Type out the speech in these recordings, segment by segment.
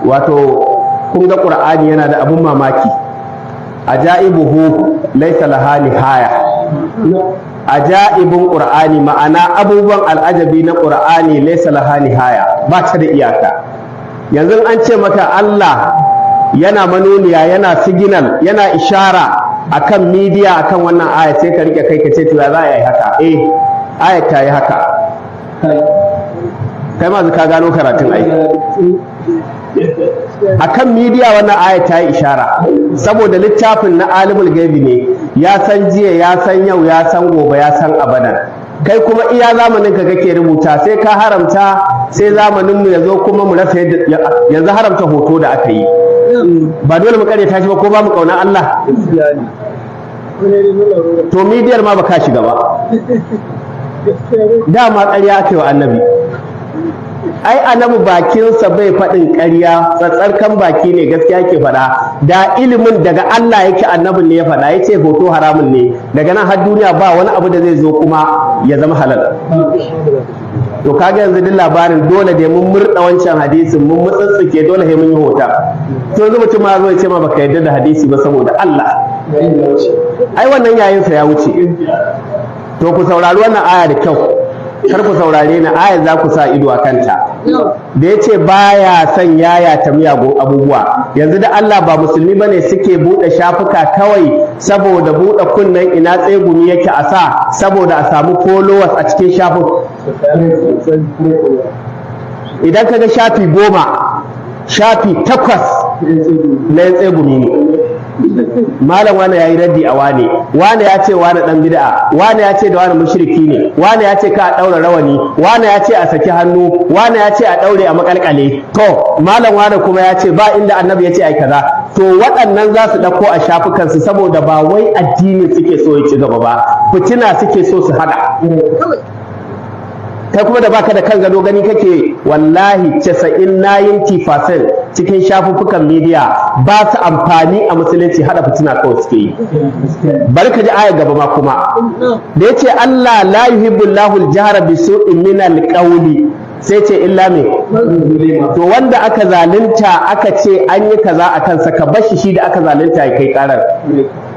Wato kun ga Qur'ani yana da abun mamaki. Ajaibuhu laysa laha nihaya. Ajaibun Qur'ani, ma'ana abubuwan al'ajabi na Qur'ani, laysa laha nihaya, ba ta da iyaka. Yanzu an ce maka Allah yana manuniya, yana signal, yana ishara akan media, akan wannan aya, sai ka rike kai ka ce, "To ya za a yi haka?" Eh, aya ta yi haka. Kai ma ka gano karatun ai. Akan media wannan aya ta yi ishara, saboda littafin na alimul gaibi ne, ya san jiya, ya san yau, ya san gobe, ya san abadan. Kai kuma iya zamanin ka kake rubuta, sai ka haramta, sai zamanin mu ya zo kuma mu rasa yadda. Yanzu haramta hoto da aka yi, ba dole mu kare tashi ba ko ba mu kauna Allah? To midiyar ma ba ka shiga ba. Dama ƙarya aka yi wa Annabi. Ai Annabi bakinsa bai faɗin ƙarya, tsatsarkan baki ne, gaskiya ke faɗa. Da ilimin daga Allah yake, Annabin ne ya faɗa, ya ce hoto haramun ne. Daga nan har duniya ba wani abu da zai zo kuma ya zama halal. To kaga yanzu duk labarin dole dai mun murɗa wancan hadisin, mun mutsutsuke, dole sai mun yi hoton. To yanzu mutum ma zo ya ce ma baka yarda da hadisi ba, saboda Allah, ai wannan yayinsa ya wuce. To ku saurari wannan aya da kyau, kar ku saurare ni, aya za ku sa ido a kanta, da ya ce baya son yayata miyagun abubuwa. Yanzu da Allah, ba musulmi bane suke buɗe shafuka kawai saboda buɗe kunnen ina tsegumi yake a sa, saboda a samu followers a cikin shafin. Idan ka ga shafi 10, shafi 8 na tsegumi ne. Malam wane ya yi raddi a wane, wane ya ce wane dan bid'a, wane ya ce da wane mushriki ne, wane ya ce ka a daura rawani, wane ya ce a saki hannu, wane ya ce a daure a makalkale. To malam wane kuma ya ce ba inda Annabi ya ce ai kaza. To waɗannan za su ɗauko a shafukansu, saboda ba wai addini suke so ya ci gaba ba, fitina suke so su haɗa. Kai kuma da baka da kan gado, gani kake wallahi 90, 90% cikin shafuffukan media ba su amfani a musulunci, hada fitina kawai suke yi. Bari ka ji aya gaba ma kuma da yace Allah la yuhibbu Allahu al-jahra bi su'in min al-qawli, sai ce illa me? To wanda aka zalunta, aka ce an yi kaza a kansa, ka bashi shi da aka zalunta ya kai karar.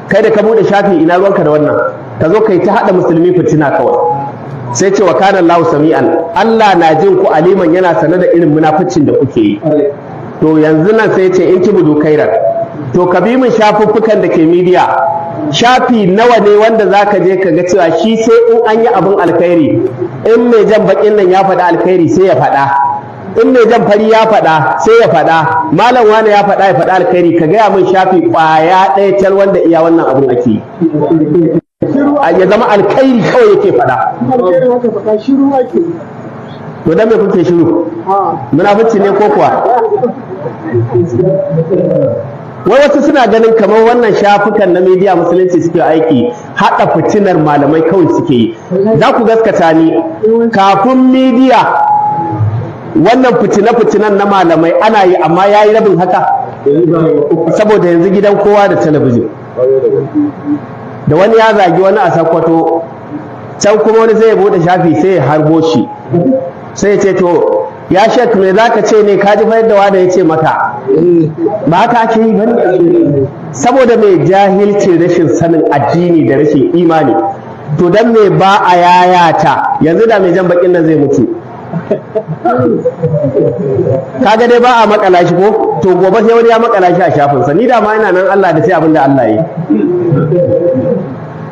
Kai da ka bude shafi, ina ruwanka da wannan? Ka zo kai ta hada musulmi fitina kawai. Sai ce wa kana Allahu sami'an, Allah na jin ku, aliman, yana sane da irin munaficin da kuke yi. To yanzu nan sai ce in tubdu khairan. To ka bi min shafuffukan da ke media, shafi nawa ne wanda zaka je ka ga cewa shi sai in an yi abin alkhairi, in mai jan bakin nan ya faɗa alkhairi sai ya faɗa, in mai jan fari ya faɗa sai ya faɗa, malam wane ya faɗa ya faɗa alkhairi? Ka gaya min shafi ƙwaya ɗaya tal wanda iya wannan abin ake yi, ya zama alkhairi kawai yake faɗa. Alkhairin haka faɗa, shiru ake yi. To dan me kuke shiru? Munafici ne ko kuwa? Wai wasu suna ganin kamar wannan shafukan na media musulunci suke aiki, haɗa fitinar malamai kawai suke yi. Za ku gaskata ni, kafin media wannan fitina-fitinan na malamai ana yi, amma ya yi rabin haka, saboda yanzu gidan kowa da talabijin. Da wani ya zagi wani a Sakkwato, can kuma wani sai ya bude shafi, sai ya harbo shi, sai ya ce, "To ya shek, me za ka ce ne? Ka ji fa yadda wanda ya ce maka." Ba haka ake yi bane? Saboda mai jahilci, rashin sanin addini da rashin imani. To dan me ba a yayata? Yanzu da mai jan bakin nan zai mutu, kaga dai ba a makala shi ko? To gobe sai wani ya makala shi a shafinsa. Ni da ma ina nan, Allah da sai abin da Allah yi.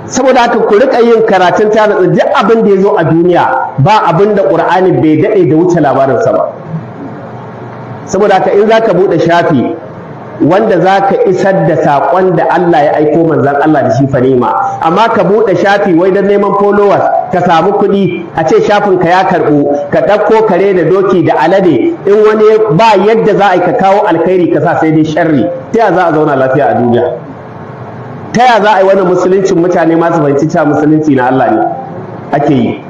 Saboda haka ku rika yin karatun ta natsu. Duk abin da ya zo a duniya, ba abin da Qur'ani bai daɗe da wuce labarinsa ba. Saboda haka in zaka buɗe shafi wanda zaka isar da saƙon da Allah ya aiko manzon Allah da shi, fanima. Amma ka buɗe shafi wai don neman followers, ka samu kuɗi, a ce shafin ka ya karɓu, ka ɗauko kare da doki da alade, in wani ba yadda za a yi ka kawo alkhairi ka sa, sai dai sharri. Ta ya za a zauna lafiya a duniya? Ta ya za a yi wannan musuluncin, mutane masu fahimci cewa musulunci na Allah ne ake yi?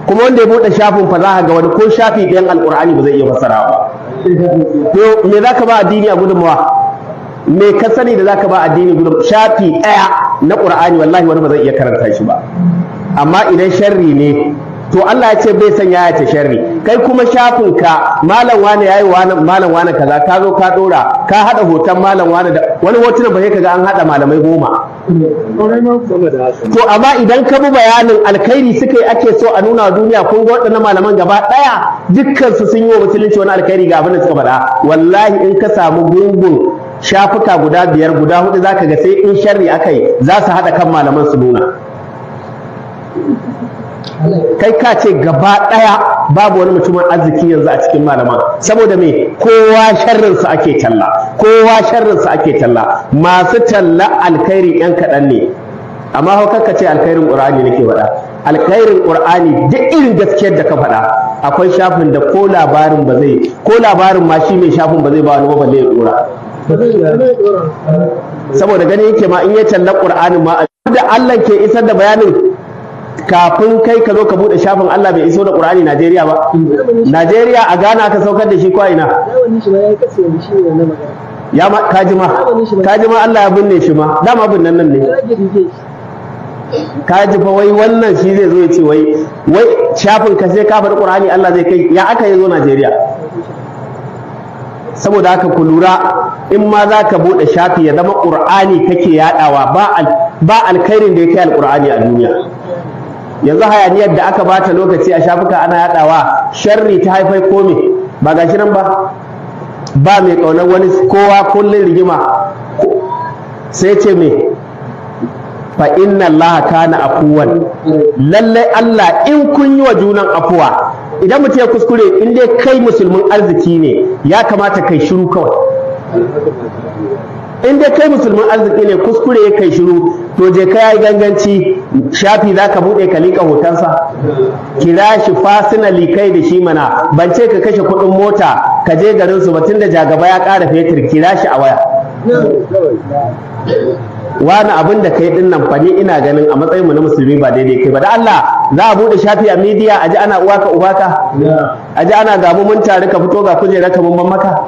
Kuma wanda ya buɗe shafin fa, za ka ga wani ko shafi ɗayan Alƙur'ani ba zai iya fassara ba. To me za ka ba addini a gudunmawa? Me ka sani da za ka ba addini gudunmawa? Shafi ɗaya na Ƙur'ani wallahi wani ba zai iya karanta shi ba. Amma idan sharri ne To Allah ya ce bai son yaya ta sharri. Kai kuma shafin ka, malam wani yayi wani, malam wani kaza, ka zo ka dora, ka hada hoton malam wani da wani hotunan, ba sai kaga an hada malamai 10. To amma idan ka bi bayanin, alkhairi suka yi ake so a nuna wa duniya. Kun ga waɗannan malaman gaba ɗaya dukkan su sun yi wa musulunci wani alkhairi, ga abin da suka faɗa. Wallahi in ka samu gungun shafuka guda biyar, guda hudu zaka ga sai in sharri aka yi za su haɗa kan malaman su nuna. Kai ka ce gaba ɗaya babu wani mutumin arziki yanzu a cikin malaman. Saboda me? Kowa sharrinsa ake talla, kowa sharrinsa ake talla. Masu talla alkhairi yan kaɗan ne. Amma hau kakka ce alkhairin Qur'ani nake faɗa. Alkhairin Qur'ani, duk irin gaskiyar da ka faɗa, akwai shafin da ko labarin ba zai, ko labarin ma shi mai shafin ba zai ba wani ba, balle ya dora, saboda gani yake ma in ya talla Qur'anin ma da Allah ke isar da bayanin kafin kai ka zo ka bude shafin, Allah bai iso da Qur'ani Najeriya ba. Najeriya a Ghana aka saukar da shi ko ina? Zamanin shi ma ya kace yanzu shi ne wannan magana. Ya ma kaji ma, kaji ma, Allah ya binne shi ma, dama binnan nan ne. Ya rage rige shi. Kaji fa, wai wannan shi zai zo ya ce wai shafin ka sai ka faɗi Qur'ani Allah zai kai. Ya aka yi zo Najeriya? Saboda haka ku lura, in ma za ka buɗe shafi ya zama Qur'ani kake yaɗawa. Ba alkhairin da ya kai Alqur'ani a duniya. Yanzu hayaniyar da aka bata lokaci a shafuka ana yaɗawa, sharri ta haifai ko me? Ba gashi nan ba, ba mai ƙaunar wani, kowa kullum rigima. Sai ce me? Fa inna Allah kana afuwan. Lallai Allah, in kun yi wa junan afuwa, idan mutum ya kuskure, in dai kai musulmin arziki ne, ya kamata kai shiru kawai. In dai kai musulmin arziki ne, kuskure ya kai shiru. To je ka yayi ganganci, shafi za ka buɗe ka liƙa hotonsa? Kira shi personally, kai da shi mana. Ban ce ka kashe kuɗin mota ka je garin su ba, tunda jagaba ya ƙara fetur. Kira shi a waya: wani abin da kai din nan fa, ni ina ganin a matsayin mu na musulmi ba daidai kai ba. Da Allah za a bude shafi a media a ji ana uwaka ubaka, a ji ana gamu mun tare, ka fito ga kujera ka mun ban maka.